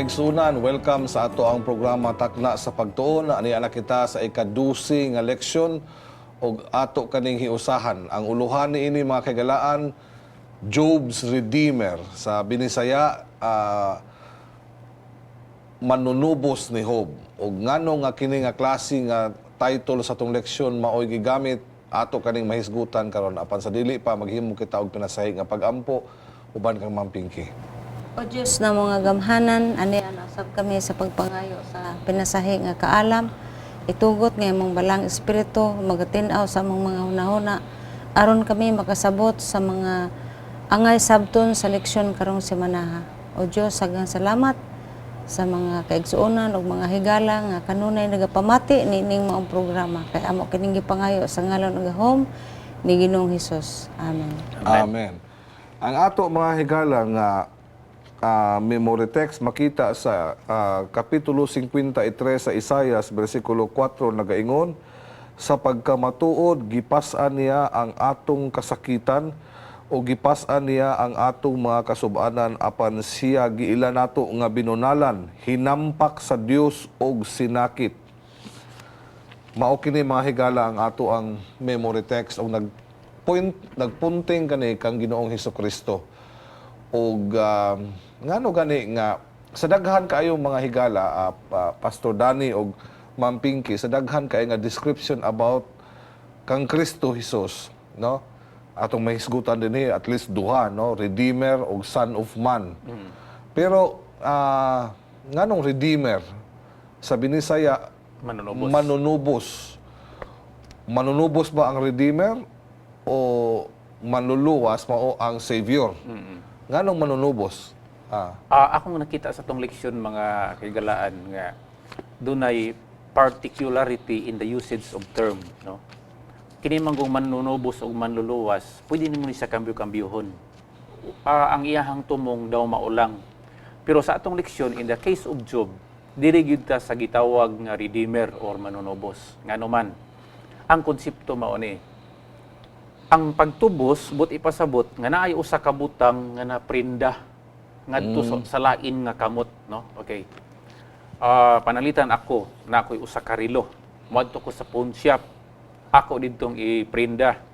Kaigsunan, welcome sa ato ang programa Takna sa Pagtuon. Ani na kita sa ikadusi nga leksyon og ato kaning hiusahan. Ang uluhan niini, mga kahigalaan, Job's Redeemer. Sa Binisaya, manunubos ni Job. Og ngano nga kini nga klase nga title sa atong leksyon maoy gigamit, ato kaning mahisgutan karon. Apan sa dili pa, maghimo kita og pinasahi nga pagampo uban kang Ma'am Pinky. O Diyos na mga gamhanan, ani usab kami sa pagpangayo sa pinasahi nga kaalam. Itugot nga imong Balaang Espiritu magatin-aw sa among mga hunahuna aron kami makasabot sa mga angay sabton sa leksyon karong semanaha. O Diyos, daghang salamat sa mga kaigsuonan ug mga higala nga kanunay nagapamati niining maong programa. Kay amo kining gipangayo sa ngalan ug gahom ni Ginoong Hesus. Amen. Amen. Ang ato, mga higala, nga memory text makita sa Kapitulo 53 sa Isayas, versikulo 4, nagaingon, "Sa pagkamatuod gipas-an niya ang atong kasakitan o gipas-an niya ang atong mga kasubanan, apan siya giila nato nga binunalan, hinampak sa Dios og sinakit." Mao kini, mga higala, ang ato ang memory text og nagpunting kani kang Ginoong Hesukristo. Og ngano gani nga sa daghan kaayo, mga higala, Pastor Danny og Ma'am Pinky, sa daghan kaayo nga description about kang Kristo Jesus, no? Atong mahisgutan dinhi at least duha, no? Redeemer og Son of Man. Pero nganong Redeemer? Sa Binisaya, manunubos. Manunubos. Manunubos ba ang Redeemer o manluluwas mao ang Savior? Nganong manunubos? Akong nakita sa tong leksyon, mga kahigalaan, nga dunay particularity in the usage of term, no? Kini man kung manunubos o manluluwas, pwede nimo ni siya kambyo-kambyuhon. Ang iyahang tumong daw maulang. Pero sa atong leksyon, in the case of Job, diri gyud ta sa gitawag nga Redeemer or manunubos. Ngano man, ang konsepto mao ni ang pagtubos, but ipasabot nga naay usa ka butang nga naprinda ngadto sa lain nga kamot, no? Okay. Panalitan ako na ako'y usa ka relo. Moadto ko sa pawn shop. Ako didtong iprinda.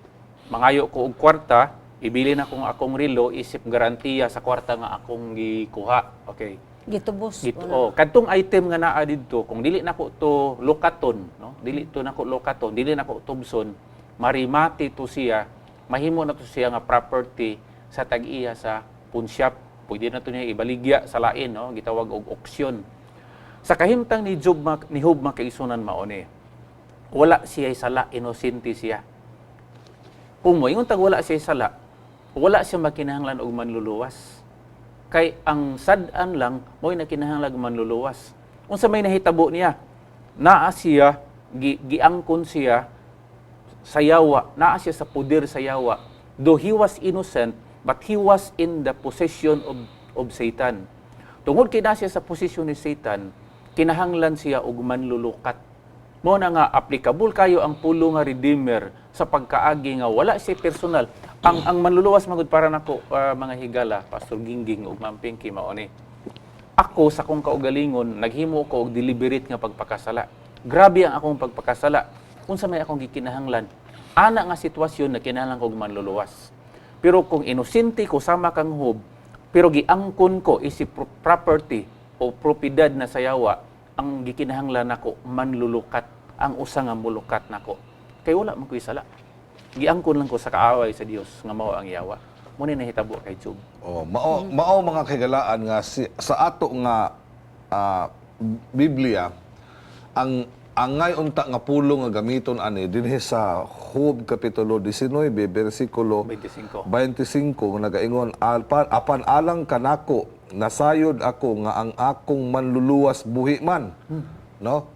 Mangayo ko og kwarta, ibili na kong akong relo isip garantiya sa kwarta nga akong gikuha. Okay. Gitubos. Gito, oh, kadtong item nga naa didto, kung dili nako to lukaton, no? Dili to nako lukaton, dili nako tubson, marimati to siya, mahimo na to siya nga property sa tag-iya sa pawn shop. Pwede na to niya ibaligya sa lain, no? Gitawag og auction. Sa kahimtang ni Job ni Job, makaigsunan, mao ni. Wala siya sala, inosente siya. Kung moingon tag wala siya sala, wala siya makinahanglan og manluluwas. Kay ang sad-an lang mo'y nakinahanglan og manluluwas. Unsa may nahitabo niya? Naa siya giangkon siya sa yawa, naa siya sa poder sa yawa. Though he was innocent, but he was in the possession of Satan. Tungod kay naa siya sa posisyon ni Satan, kinahanglan siya og manlulukat. Mo na nga applicable kayo ang pulo nga Redeemer sa pagkaagi nga wala siya personal. Ang manluluwas magud para nako, mga higala, Pastor Gingging ug Ma'am Pinky, mao ni. Ako sa akong kaugalingon, naghimo ko og deliberate nga pagpakasala. Grabe ang akong pagpakasala. Unsa may akong gikinahanglan? Ana nga sitwasyon na kinahanglan kog manluluwas. Pero kung inosente ko sama kang Job, pero giangkon ko isip property o propiedad na sayawa, ang gikinahanglan nako manlulukat, ang usa nga mulukat nako. Kay wala man ko'y sala. Giangkon lang ko sa kaaway sa Dios nga mao ang yawa. Mo ni nahitabo kay Job. Oh, mao mao mga kahigalaan nga sa ato nga Biblia, ang angay unta nga pulong nga gamiton ani dinhi sa Job kapitulo 19 bersikulo 25. 25 nga nagaingon, "Apan alang kanako, nasayod ako nga ang akong manluluwas buhi man," no?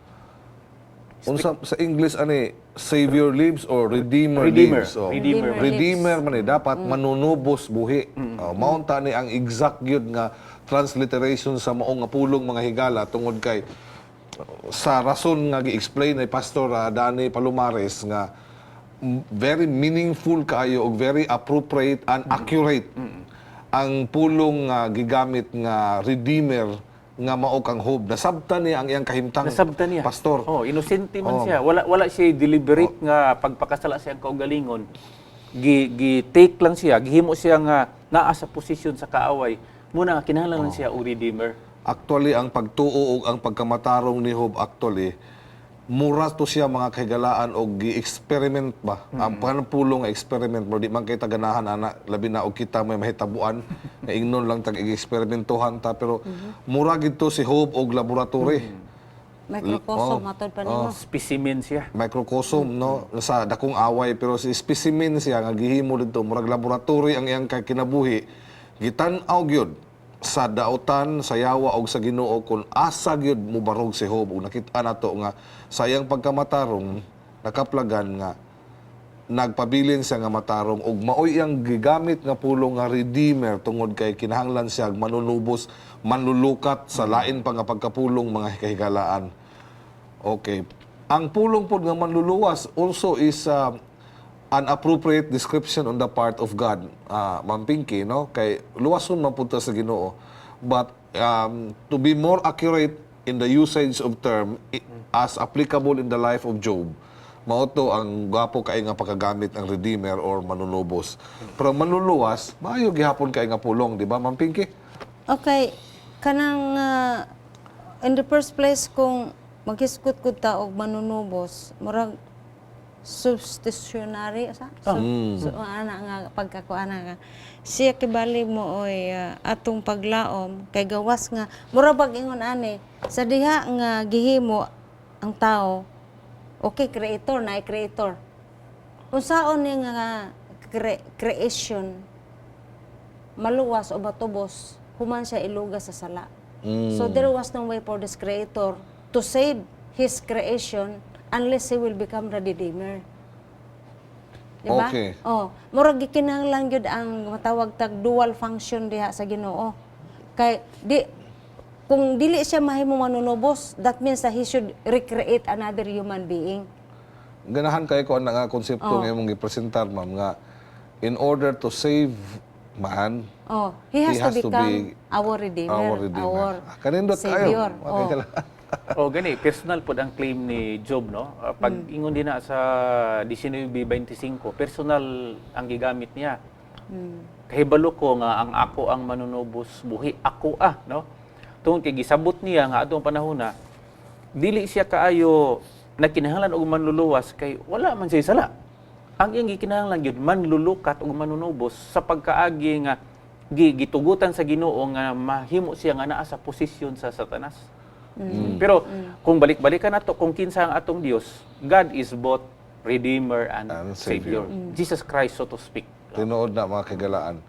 Unsa sa English ani, Savior lives or Redeemer, Redeemer. lives? Oh. Redeemer. Redeemer man eh, dapat manunubos buhi. Oh, mao unta ni ang exact gyud nga transliteration sa maong nga pulong, mga higala, tungod kay sa rason nga gi-explain ni Pastor Danny Palomares nga very meaningful kaayo og very appropriate and accurate ang pulong nga gigamit nga Redeemer. nga mao kang Job. Nasabtan niya ang iyang kahimtang. Nasabtan niya. Pastor. Oh, inosente man siya. Wala siya deliberate nga pagpakasala sa iyang kaugalingon. Gi take lang siya, gihimo siya nga naa sa posisyon sa kaaway. Muna nga kinahanglan lang siya og redeemer. Actually, ang pagtuo ug ang pagkamatarong ni Job, actually, mura to siya, mga kahigalaan, og gi-experiment ba. Ang panpulong nga experiment mo, di man kay taganahan ana, labi na og kita may mahitabuan nga ingnon lang tag eksperimentohan ta, pero mura gid to si Job og laboratory. Microcosm, matod pa nimo. Specimen siya. Microcosm, no, sa dakong away, pero si specimen siya nga gihimo didto, murag laboratory ang iyang kinabuhi. Gitan-aw gyud sa dautan sa yawa og sa Ginoo kung asa gyud mobarog si Job, ug nakita nato nga sa iyang pagkamatarong nakaplagan nga nagpabilin siya nga matarong, ug maoy iyang gigamit nga pulong nga redeemer tungod kay kinahanglan siya manunubos, manlulukat sa lain pa nga pagkapulong, mga kahigalaan. Okay. Ang pulong pod nga manluluwas also is an appropriate description on the part of God. Ma'am Pinky, no? Kay luwason man pud ta sa Ginoo. But to be more accurate in the usage of term as applicable in the life of Job, mao to ang gwapo kay nga pagkagamit ang redeemer or manunubos. Pero manluluwas, maayo gihapon kay nga pulong, di ba, Ma'am Pinky? Okay, kanang in the first place, kung maghisgot gud ta og manunubos, murag substitutionary sa so, ana nga pagkakuana nga siya kibali mo oy atong paglaom kay gawas nga mura bag ingon ani sa diha nga gihimo ang tao. Okay, creator na creator, unsaon ni nga creation maluwas o matubos human siya ilugas sa sala? So there was no way for this creator to save his creation unless he will become the redeemer. Di ba? Okay. Oh, murag gikinahanglan gyud ang matawag tag dual function diha sa Ginoo. Kay di kung dili siya mahimo manunubos, that means that he should recreate another human being. Ganahan kay ko ang nga konsepto nga imong gipresentar, ma'am, nga in order to save man, Oh, he has He has to to become be our redeemer, our redeemer. Our Ah, kanindot kayo. savior. Okay Oh. ka lang. O gani, personal pod ang claim ni Job, no? Pag ingon din na sa 19:25, personal ang gigamit niya. Kahibalo ko nga ang ako ang manunubos buhi, ako ah, no? Tungod kay gisabot niya nga atong panahon na dili siya kaayo nagkinahanglan og manluluwas kay wala man siya sala. Ang iyang gikinahanglan gyud manlulukat og manunubos sa pagkaagi nga gitugutan sa Ginoo nga mahimo siya nga naa sa posisyon sa Satanas. Pero kung balik-balikan nato kung kinsa ang atong Dios, God is both Redeemer and And Savior. Savior. Jesus Christ, so to speak. Tinuod na, mga kahigalaan.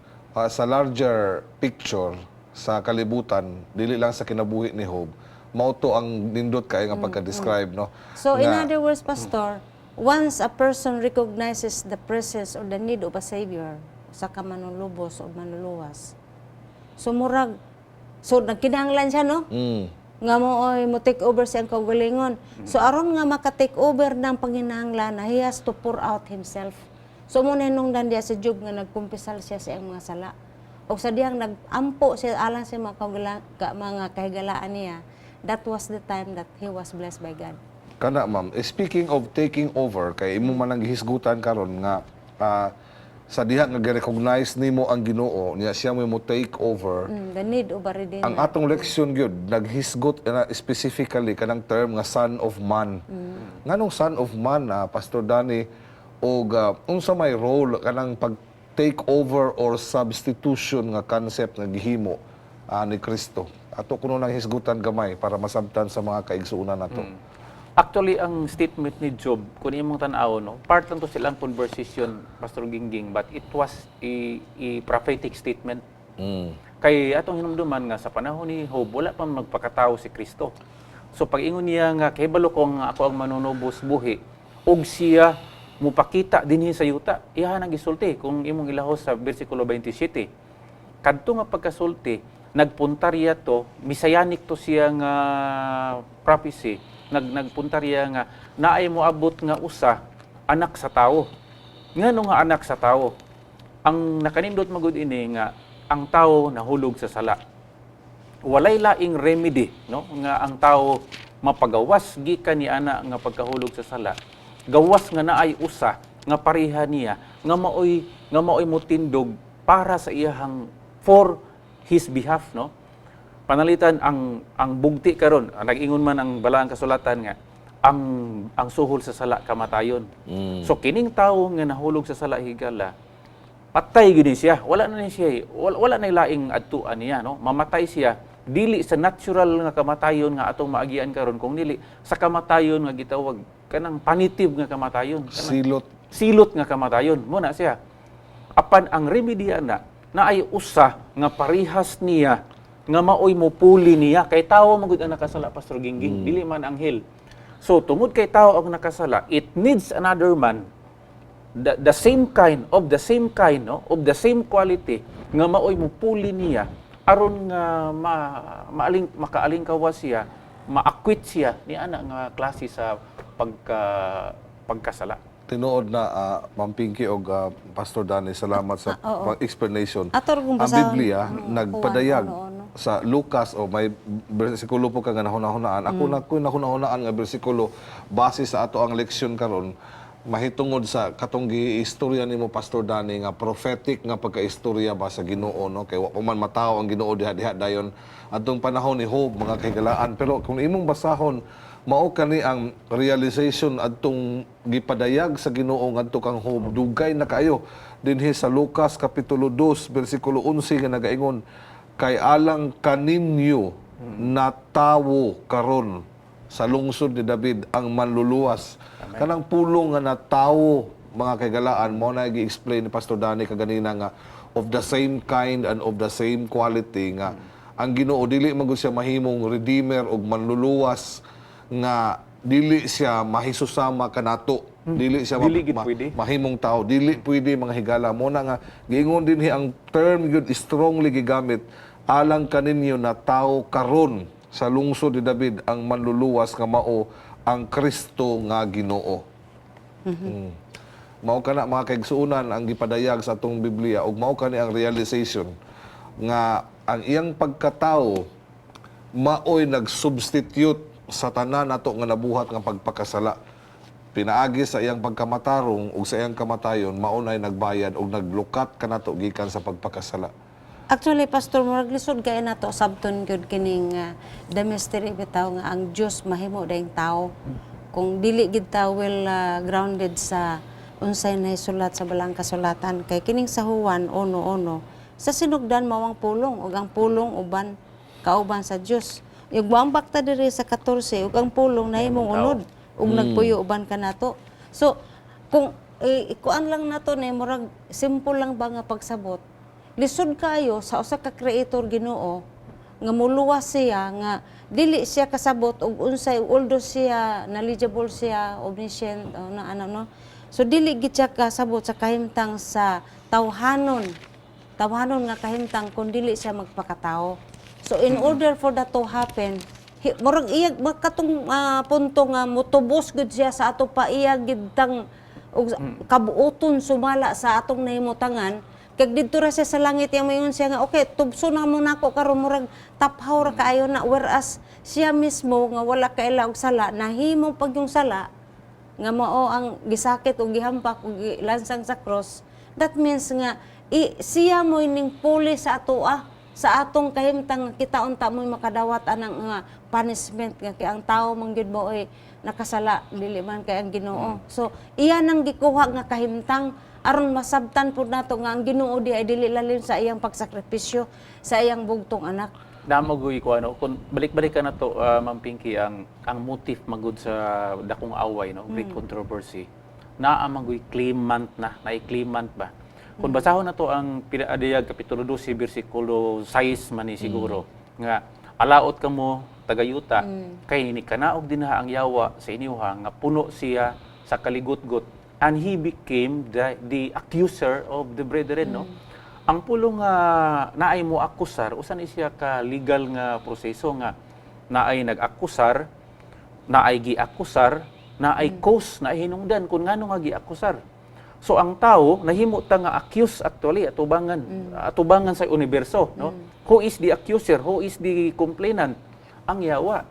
Sa larger picture sa kalibutan, dili lang sa kinabuhi ni Job, mao to ang nindot kay nga pagka-describe, no? So in Nga- other words, Pastor, once a person recognizes the presence or the need of a savior, sa ka manulubos o manluluwas. So murag so nagkinahanglan siya, no? Nga mo oy mo take over siyang kaugalingon. So aron nga maka-take over ng panginahanglan na, he has to pour out himself. So mo na nung diya si Job nga nagkumpisal siya sa iyang mga sala. O sa diyang nag-ampo siya alang sa mga, mga kahigalaan niya, that was the time that he was blessed by God. Kana, ma'am, speaking of taking over, kay imo man ang gihisgutan karon nga sa diha nga gi-recognize nimo ang Ginoo niya, siya mo mo take over. The need of a redeemer. Ang atong leksyon gyud naghisgot na specifically kanang term nga Son of Man. Nganong Son of Man, Pastor Danny, og unsa may role kanang pag take over or substitution nga concept nga gihimo ni Kristo? Ato kuno nang hisgutan gamay para masabtan sa mga kaigsuonan nato. Actually, ang statement ni Job, kung imong tan-aw, no, part lang to silang conversation, Pastor Gingging, but it was a prophetic statement. Kay atong hinumduman nga sa panahon ni Job, wala pa magpakatao si Kristo. So pag ingon niya nga kahibalo ko nga ako ang manunubos buhi ug siya mupakita dinhi sa yuta, iya nang gisulti kung imong ilahos sa bersikulo 27. Kadto nga pagkasulti, nagpuntarya to, messianic to siya nga prophecy, nagpuntarya nga naay moabot nga usa anak sa tawo. Ngano nga anak sa tawo? Ang nakanindot magud ini nga ang tao nahulog sa sala. Walay laing remedy, no, nga ang tao mapagawas gikan ni ana nga pagkahulog sa sala gawas nga naay usa nga pareha niya nga maoy motindog para sa iyahang, for his behalf, no? Panalitan ang bugti karon, ang nag-ingon man ang balaang kasulatan nga ang suhol sa sala kamatayon. So kining tawo nga nahulog sa sala, higala, patay gid ni siya. Wala na ni siya eh. Wala na laing adtuan niya, no? Mamatay siya dili sa natural nga kamatayon nga atong maagian karon, kung dili sa kamatayon nga gitawag kanang punitive nga kamatayon, kanang Silot. Silot nga kamatayon mo na siya. Apan ang remedy ana, naay usa nga parihas niya nga maoy mopuli niya, kay tawo man gud ang nakasala, Pastor Gingging, dili man anghel. So tungod kay tao ang nakasala, it needs another man, the same kind, of the same kind, no, of the same quality, nga maoy mopuli niya aron nga ma, maaling makaalingkawas siya, ma-acquit siya ni ana nga klase sa pagkasala. Tinuod na, Ma'am Pinky og Pastor Danny, salamat sa explanation. Ato ra kong Ang basahon. Biblia nagpadayag Juan 1:1. sa Lucas o may bersikulo po ka nga nahuna-hunaan. Ako na ko nahuna-hunaan nga bersikulo base sa ato ang leksyon karon mahitungod sa katong giistorya nimo, Pastor Danny, nga prophetic nga pagkaistorya ba sa Ginoo, no, kay wa pa man matawo ang Ginoo diha diha dayon atong panahon ni Job, mga kahigalaan. Pero kung imong basahon, mao kani ang realization adtong gipadayag sa Ginoo ngadto kang Job dugay na kaayo, dinhi sa Lucas kapitulo 2 bersikulo 11 nga nagaingon, "Kay alang kaninyo natawo karon sa lungsod ni David ang manluluwas." Kanang pulong nga natawo, mga kaigalaan, mo na gi-explain ni Pastor Danny kaganina nga of the same kind and of the same quality, nga ang Ginoo dili man gud siya mahimong redeemer og manluluwas nga dili siya mahisusama kanato. Dili siya Dili gid pwede. Mahimong tao. Dili pwede, mga higala. Mo na nga giingon dinhi, ang term gyud strongly gigamit, "Alang kaninyo natawo karon sa lungsod ni David ang manluluwas nga mao ang Kristo nga Ginoo." Mao kana, mga kaigsuonan, ang gipadayag sa atong Biblia ug mao kani ang realization nga ang iyang pagkatao maoy nag-substitute sa tanan nato nga nabuhat nga pagpakasala. Pinaagi sa iyang pagkamatarong ug sa iyang kamatayon, mao nay nagbayad ug naglukat kanato gikan sa pagpakasala. Actually, Pastor, murag lisod kay nato sabton gyud kining the mystery bitaw nga ang Dios mahimo dayong tao. Kung dili gid ta well grounded sa unsay nahisulat sa balang kasulatan, kay kining sa Juan 1:1, sa sinugdan mao ang pulong ug ang pulong uban kauban sa Dios. Ug moambak ta diri sa 14, ug ang pulong nahimong unod ug nagpuyo uban kanato. So kung ikuan lang nato ni, murag simple lang ba nga pagsabot, lisod kayo sa usa ka creator Ginoo nga muluwas siya nga dili siya kasabot og unsay, although siya knowledgeable siya, omniscient o na ano, no? So dili gid siya kasabot sa kahimtang sa tawhanon tawhanon nga kahimtang kung dili siya magpakatao. So in order for that to happen, murag iyag katong punto nga mutubos gud siya sa ato pa, iya gid tang og kabuoton sumala sa atong nahimutangan. Kag didto ra siya sa langit, yang mayon siya nga, "Okay, tubso na mo nako karon," murag taphaw ra kaayo na, whereas siya mismo nga wala kaila og sala nahimo pag yung sala nga mao ang gisakit ug gihampak ug gilansang sa cross. That means nga siya mo ning puli sa atoa, sa atong kahimtang nga kita unta mo'y makadawat anang nga punishment nga kay ang tao man gyud mo ay nakasala, dili man kay ang Ginoo. So iya nang gikuha nga kahimtang aron masabtan pud nato nga ang Ginoo di ay dili lalim sa iyang pagsakripisyo sa iyang bugtong anak. Namo guy ko ano, kung balik-balik ka na to, Ma'am Pinky, ang motif magud sa dakong away, no, great controversy. Naa magoy claimant na, naay claimant ba? Kung basahon na to ang Pinaadayag kapitulo 12 bersikulo 6 man ni siguro nga, "Alaot kamo tagayuta kay ni kanaog dinha ang yawa sa inyuha nga puno siya sa kaligutgot," and he became the accuser of the brethren, no? Ang pulong nga naay mo akusar, usa ni siya ka legal nga proseso nga naay nag-akusar, naay giakusar, naay cause, naay hinungdan kung ngano nga giakusar. So ang tao nahimo ta nga accused actually atubangan sa universo, no? Who is the accuser? Who is the complainant? Ang yawa.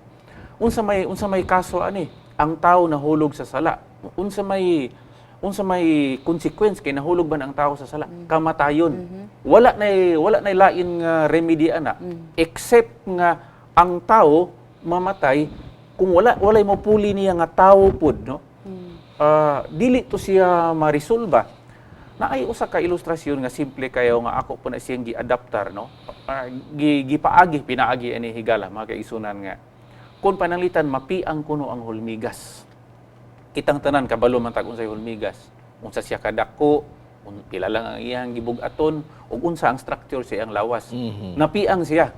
Unsa may kaso ani? Ang tao nahulog sa sala. Unsa may consequence kay nahulog man ang tao sa sala? Kamatayon. Wala nay lain nga remedy ana except nga ang tao mamatay kung walay mopuli niya nga tao pud, no? Dili to siya marisolba. Naay usa ka ilustrasyon nga simple kayo nga ako po na siyang gi-adaptar, no? Gipaagi pinaagi ani, higala, mga kaigsuonan, nga kung pananglitan mapiang kuno ang hulmigas. Kitang tanan kabalo man tag unsay hulmigas, unsa siya kadako, pila lang ang iyang gibug-aton ug unsa ang structure sa iyang lawas. Napiang siya.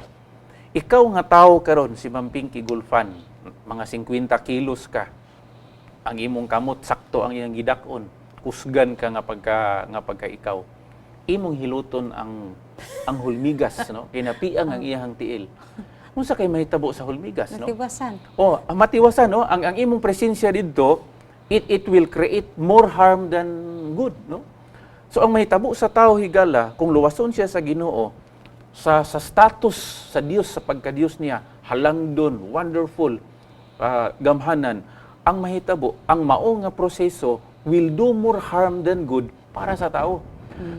Ikaw nga tao karon, si Ma'am Pinky Gulfan, mga 50 kilos ka, ang imong kamot sakto ang iyang gidak-on, kusgan ka nga pagka ikaw imong hiluton ang hulmigas, no, kay napiang ang iyang tiil, unsa kay mahitabo sa hulmigas, no? Natiwasan. Oh, ang matiwasan, no? Ang imong presensya didto, it will create more harm than good, no? So ang mahitabo sa tao, higala, kung luwason siya sa Ginoo, sa status sa Dios, sa pagka-Dios niya, halangdon, wonderful, gamhanan, ang mahitabo, ang mao nga proseso will do more harm than good para sa tao.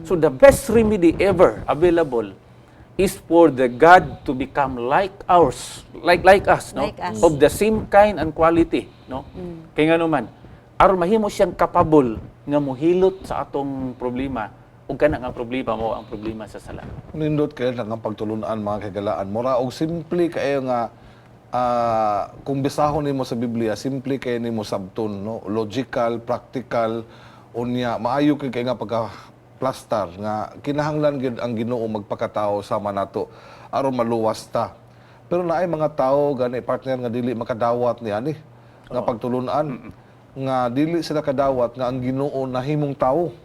So the best remedy ever available is for the God to become like ours, like us, no? Like us. Of the same kind and quality, no? Kay ngano man, aron mahimo siyang capable nga mohilot sa atong problema ug kana nga problema mao ang problema sa sala. Nindot kayo lang ang pagtulunan, mga kahigalaan. Mura og simple kayo nga kung bisahon nimo sa Biblia, simple kayo nimo sabton, no? Logical, practical, unya maayo kay nga pagka plastar nga kinahanglan gyud ang Ginoo magpakatao sama nato aron maluwas ta. Pero naay mga tao gani, partner, nga dili makadawat ni ani nga pagtulunan, nga dili sila kadawat nga ang Ginoo nahimong tao.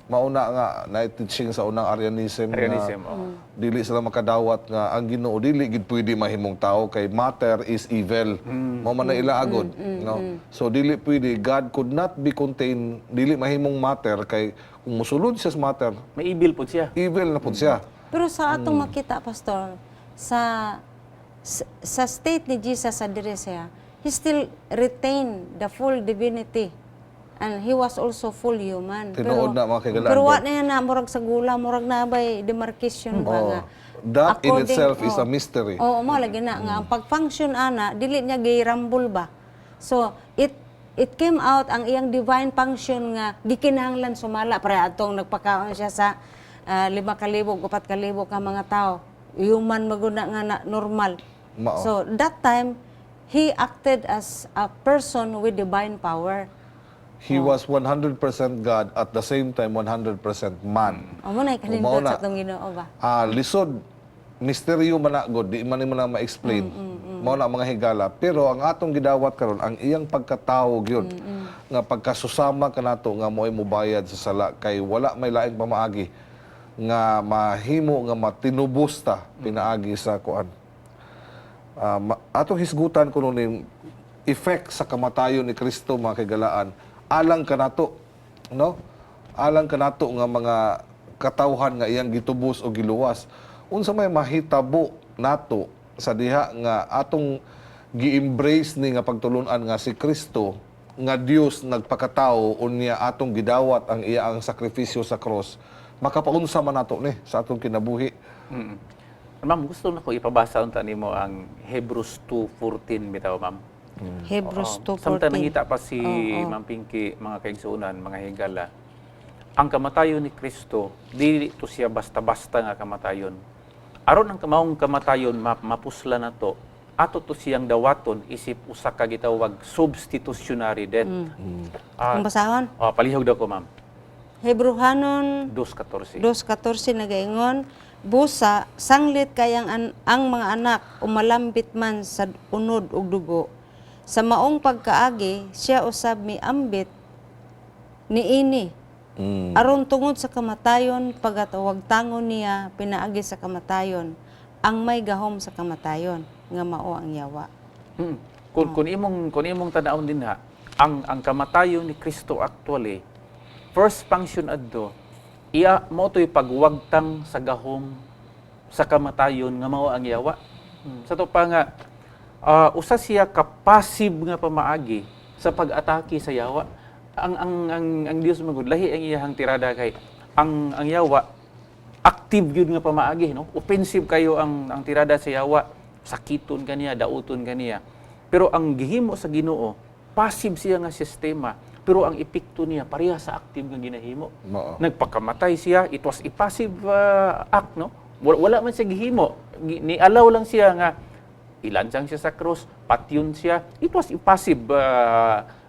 Mauna nga na teaching sa unang Arianism, Arianism, nga oo. dili sila makadawat nga ang Ginoo dili gid pwede mahimong tao kay matter is evil. Mao man na ila agod, no? So dili pwede, God could not be contained, dili mahimong matter kay kung mosulod siya sa matter, May evil pud siya. Evil na pud siya. Pero sa atong makita, Pastor, sa state ni Jesus sa diri siya, he still retained the full divinity. And he was also full human. Tinuod na, mga kahigalaan Pero ko. wa na yan na, murag sa gula, murag na bay demarcation ba Oh. nga. That in itself is a mystery. Oo, mo lagi na nga ang pag-function ana dili niya girambol ba. So it came out ang iyang divine function nga gikinahanglan sumala para atong nagpakaon siya sa 5,000, 4,000 ka mga tao. Human maguna nga na, normal. Mao. So that time he acted as a person with divine power. He was 100% God, at the same time 100% man. O mo na kanindot Mao na. sa atong Ginoo ba. Lisod, misteryo man na god, di man nimo na ma-explain. Mao na, mga higala, pero ang atong gidawat karon ang iyang pagkatao gyud nga pagkasusama kanato nga mo'y mubayad sa sala kay wala may laing pamaagi nga mahimo nga matinubos ta pinaagi sa kuan. Atong hisgutan kuno ning effect sa kamatayon ni Kristo, mga kahigalaan, alang kanato, no, alang kanato nga mga katawhan nga iyang gitubos o giluwas. Unsa may mahitabo nato sa diha nga atong gi-embrace ni nga pagtulunan nga si Kristo nga Dios nagpakatao, unya atong gidawat ang iyang sakripisyo sa cross, makapaunsa man nato ni sa atong kinabuhi? Ma'am, gusto na ko ipabasa unta nimo ang Hebrews 2:14 bitaw, ma'am. Hebrews Oo. Samtang 2:14. nangita pa si Ma'am Pinky, mga kaigsuonan, mga higala, ang kamatayon ni Kristo, dili to siya basta-basta nga kamatayon. Aron ang kamaong kamatayon mapusla na to, ato to siyang dawaton isip usa ka gitawag substitutionary death. Ang basahon? Oh, palihog daw ko, ma'am. Hebrehanon 2:14. 2:14 nagaingon, "Busa sanglit kayang ang mga anak umalambit man sa unod ug dugo, sa maong pagkaagi siya usab miambit niini aron tungod sa kamatayon pagatawagtangon niya pinaagi sa kamatayon ang may gahom sa kamatayon nga mao ang yawa." Kung imong tan-awon din ha, ang kamatayon ni Kristo actually first first function adto, iya mao to'y pagwagtang sa gahom sa kamatayon nga mao ang yawa. Sa to pa nga usa siya ka passive nga pamaagi sa pag-atake sa yawa. Ang Dios magud, lahi ang iyahang tirada kay ang yawa active gyud nga pamaagi, no? Offensive kayo ang tirada sa yawa, sakiton kaniya, dauton kaniya. Pero ang gihimo sa Ginoo, passive siya nga sistema, pero ang epekto niya pareha sa active nga ginahimo. Mao. Nagpakamatay siya, it was a passive act, no? Wala man siya gihimo. Ni-allow lang siya nga ilansang siya sa cross, patyon siya. It was a passive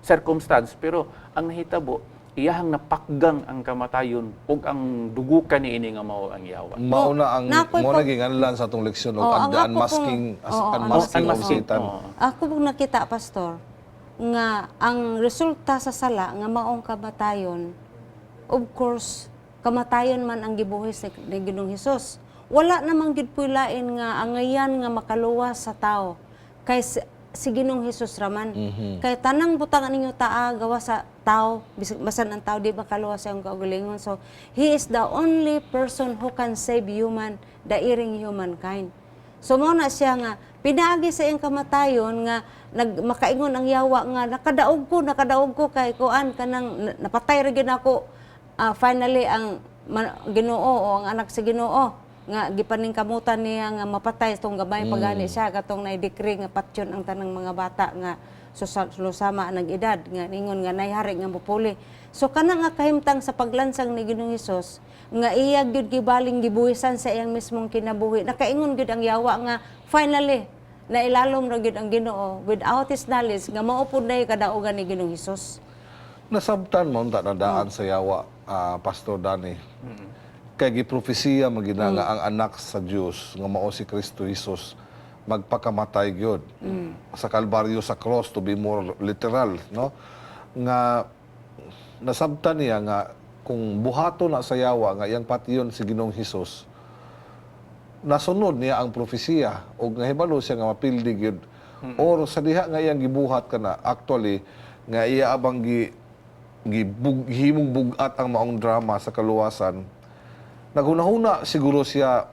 circumstance, pero ang nahitabo, iyahang napakgang ang kamatayon ug ang dugukan niini nga mao ang yawa. Mao na ang Nakoy mo na ginganlan sa atong leksyon og Oh, ang ang the ako unmasking pong- oo, unmasking of unmasking, Satan. Oo. Ako pong nakita, Pastor, nga ang resulta sa sala nga maong kamatayon, of course, kamatayon man ang gibuhis ni Ginoong Hesus. Wala namang gid puy lain nga angayan nga makaluwas sa tao kay si Ginoong Hesus raman. Kay tanang butang ninyo taa gawa sa tao, bisan ang tao di makaluwas sa iyong kaugalingon. So, he is the only person who can save human, the erring humankind. So mao na siya nga pinaagi sa iyang kamatayon nga nag makaingon ang yawa nga nakadaog ko kay kuan kanang napatay ra gyud ako finally ang Ginoo o ang anak sa Ginoo nga gipaningkamutan niya nga mapatay tong gamay pagani siya katong nay-decree nga patyon ang tanang mga bata nga susama nag edad nga ningon nga nayhari nga mupuli. So kana nga kahimtang sa paglansang ni Ginoong Hesus nga iya gyud gibaling gibuhisan sa iyang mismong kinabuhi, nakaingon gyud ang yawa nga finally nailalom ra gyud ang Ginoo without his knowledge nga mao pud nay kadaugan ni Ginoong Hesus. Nasabtan mo unta na daan sa yawa, Pastor Danny. Kay giprofesiya magina nga ang anak sa Dios nga mao si Kristo Jesus magpakamatay gyud sa Kalbaryo, sa cross, to be more literal, no? Nga nasabtan niya nga kung buhato na sa yawa nga iyang patyon si Ginoong Hesus, nasunod niya ang propesiya og nahibalo siya nga mapildi gyud, or sa diha nga iyang gibuhat kana actually nga iya abang gi gibug himong bugat ang maong drama sa kaluwasan, naghunahuna siguro siya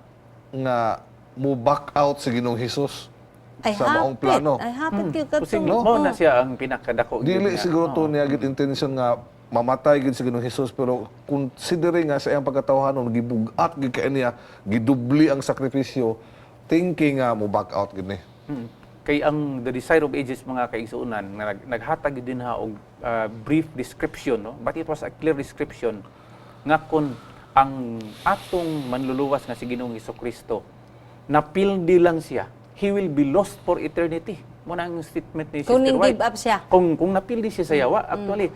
nga mo back out si Ginoong Hesus Ay sa maong hapit plano. Ay hapit gyud Kasi katong mao na siya ang pinakadako gyud Dili nga. siguro to niya gid intention nga mamatay gid si Ginoong Hesus, pero considering nga sa iyang pagkatawhanon gibugat gid kay niya, gidubli ang sakripisyo, thinking nga mo back out gid ni. Kay ang The Desire of Ages, mga kaigsuonan, nga naghatag gyud din ha og brief description, no? But it was a clear description nga kun ang atong manluluwas nga si Ginoong Kristo napildi lang siya, he will be lost for eternity. Mo na ang statement ni Kung Sister ning White. give up siya. Kung napildi siya sa yawa, actually,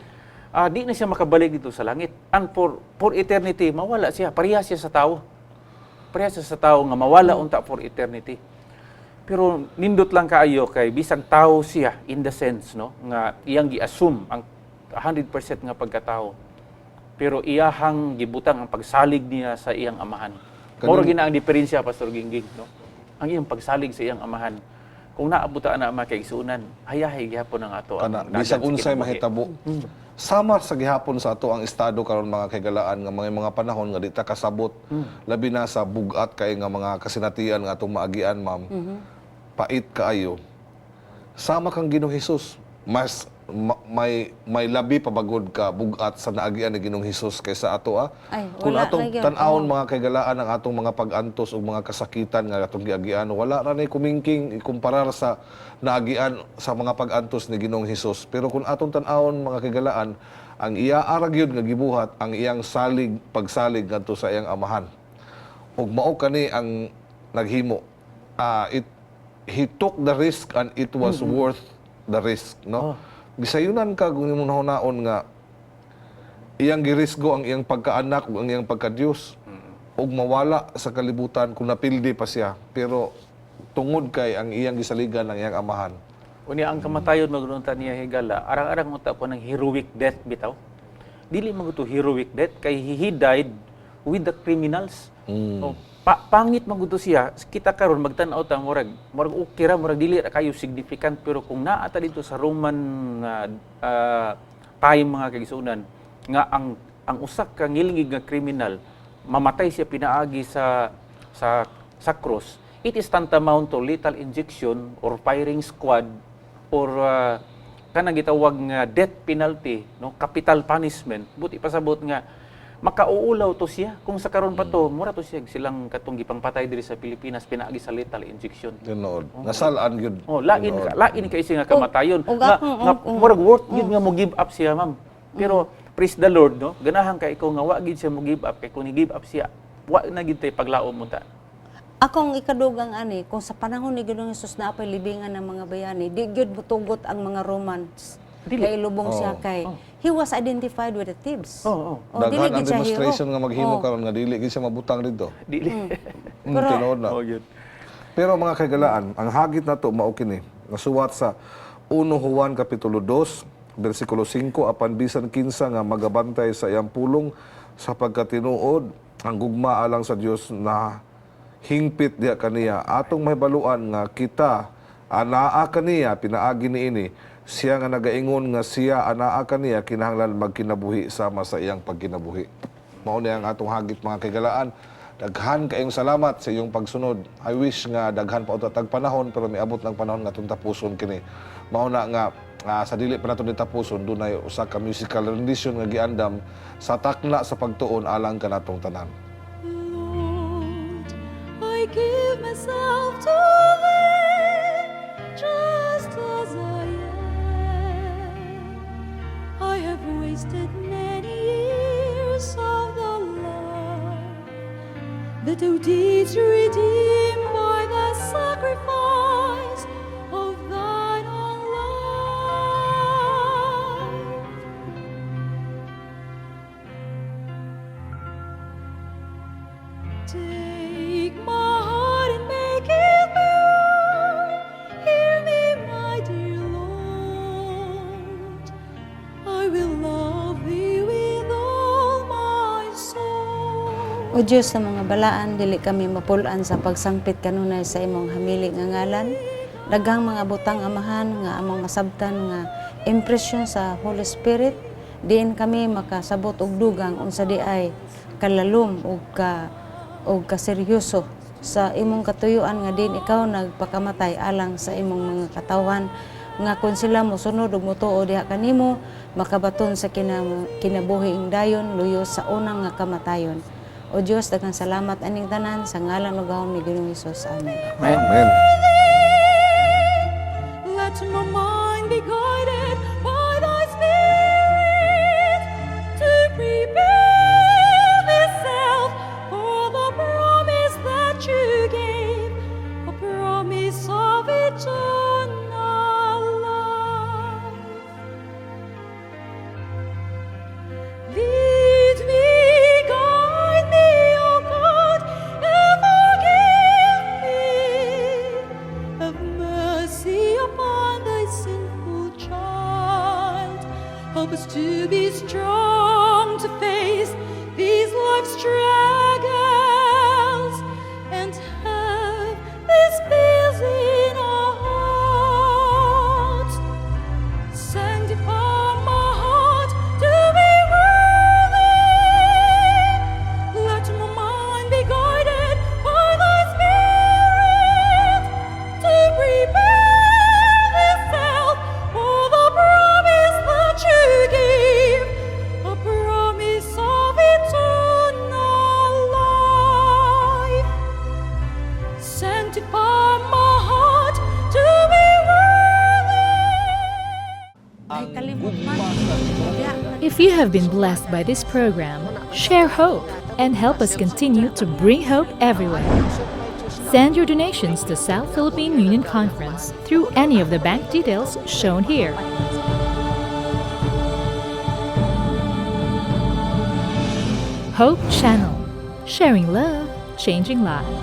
di na siya makabalik dito sa langit. And for eternity, mawala siya. Pareha siya sa tao. Pareha siya sa tao nga mawala unta for eternity. Pero nindot lang kaayo kay bisag tao siya in the sense, no, nga iyang gi-assume ang 100% nga pagkatao. Pero iyahang gibutang ang pagsalig niya sa iyang amahan. Moro gina ang diferensya, Pastor Gingging, no? Ang iyang pagsalig sa iyang amahan. Kung naabuta na mga kaigsuonan, hayahay gihapon ang ato ang Kana dagan bisag sa unsay kinabuhi. mahitabo. Sama sa gihapon sa ato ang estado karon, mga kaigalaan, nga mga panahon nga di ta kasabot, labi na sa bugat kay nga mga kasinatian nga atong maagian, ma'am. Pait kaayo. Sama kang Ginoong Hesus, mas may labi pa bagod ka bugat sa naagian ni Ginoong Hesus kaysa ato ah. Ay, Kung wala atong na gyud. tan-awon, mga kaigalaan, ang atong mga pag-antos ug mga kasakitan nga atong giagian, wala ra nay kumingking ikumparar sa naagian sa mga pag-antos ni Ginoong Hesus. Pero kung atong tan-awon, mga kaigalaan, ang iya ara gyud nga gibuhat ang iyang salig, pagsalig ngadto sa iyang amahan, ug mao kani ang naghimo, it he took the risk and it was worth the risk, no? Gisayunan ka kung imong nahunaon nga iyang girisgo ang iyang pagkaanak ug ang iyang pagkadiyos ug mawala sa kalibutan kung napildi pa siya, pero tungod kay ang iyang gisaligan ang iyang amahan. Unya ang kamatayon magununta niya, higala, arang-arang unta po ng heroic death bitaw. Dili man to heroic death kay he died with the criminals. So, pangit man gud to siya. Kita karon magtan-aw ta murag okay ra, murag dili ra kayo significant, pero kung naa ta dito sa Roman time, mga kaigsuonan, nga ang Ang usa ka ngilngig nga kriminal, mamatay siya pinaagi sa cross, it is tantamount to lethal injection or firing squad or kanang gitawag nga death penalty, no, capital punishment. Buot ipasabot nga makauulaw to siya. Kung sa karon pa to, mura to siya silang katong gipangpatay diri sa Pilipinas pinaagi sa lethal injection. Tinuod. Nasalaan gyud. Oh, lain ka, lain kay siya nga kamatayon. Og Nga, nga murag worth gyud nga mo give up siya, ma'am. Pero praise the Lord, no? Ganahan kay ikaw nga wa gyud siya mo give up, kay kung ni give up siya, wa na gyud tay paglaom mo ta. Akong ikadugang ani, kung sa panahon ni Ginoong Hesus naa pay libingan ng mga bayani, di gyud mutugot ang mga Romans. Dili. Kay lubong siya kay he was identified with the thieves. Oo. Oh, dili Daghan ang gyud siya hero. demonstration nga maghimo karon nga dili gyud siya mabutang dito. Dili. Tinuod na. Oh, gyud. Pero mga kaigalaan, ang hagit nato mao kini nasuwat sa 1 Juan kapitulo 2 bersikulo 5, apan bisan kinsa nga magabantay sa iyang pulong, sa pagkatinuod ang gugma alang sa Dios na hingpit diha kaniya. Atong mahibaluan nga kita anaa kaniya pinaagi niini. Siya nga nagaingon nga siya anaa kaniya kinahanglan magkinabuhi sama sa iyang pagkinabuhi. Mao ni ang atong hagit, mga kaigalaan. Daghan kayong salamat sa iyong pagsunod. I wish nga daghan pa unta tag panahon, pero miabot ng panahon nga atong tapuson kini. Mao na nga sa dili pa nato ni tapuson, dunay usa ka musical rendition nga giandam sa takna sa pagtuon alang kanatong tanan. Lord, I give myself to Thee, just as I am. I have wasted many years of the life that Thou didst redeem by the sacrifice of Thine own life. Take my heart and make it pure. Hear me, my dear Lord. I will love Thee with all my soul. O Diyos sa mga balaan, dili kami mapul-an sa pagsangpit kanunay sa imong hamili nga ngalan. Daghang mga butang, Amahan, nga among masabtan nga impresyon sa Holy Spirit, diin kami makasabot og dugang unsa di ay kalalom ug kaseryoso sa imong katuyuan nga din ikaw nagpakamatay alang sa imong mga katawhan, nga kung sila mosunod ug motuo diha kanimo, makabaton sa kinabuhiing dayon luyo sa unang nga kamatayon. O Dios, daghang salamat aning tanan sa ngalan ug gahom ni Ginoong Hesus. Amen. Amen. Amen. Let my mind be guided by Thy Spirit to prepare myself for the promise that You gave, a promise of eternal life. Lead me, guide me, O God, and forgive me. Have mercy upon Thy sinful child. Help us to be strong to face these life's struggles and have this peace in our hearts. Sanctify my heart to be worthy. Let my mind be guided by Thy Spirit to prepare myself for the promise that You gave, a promise of eternal life. Sanctify my heart to be worthy. Ay, kalimot man. If you have been blessed by this program, share hope and help us continue to bring hope everywhere. Send your donations to South Philippine Union Conference through any of the bank details shown here. Hope Channel, sharing love, changing lives.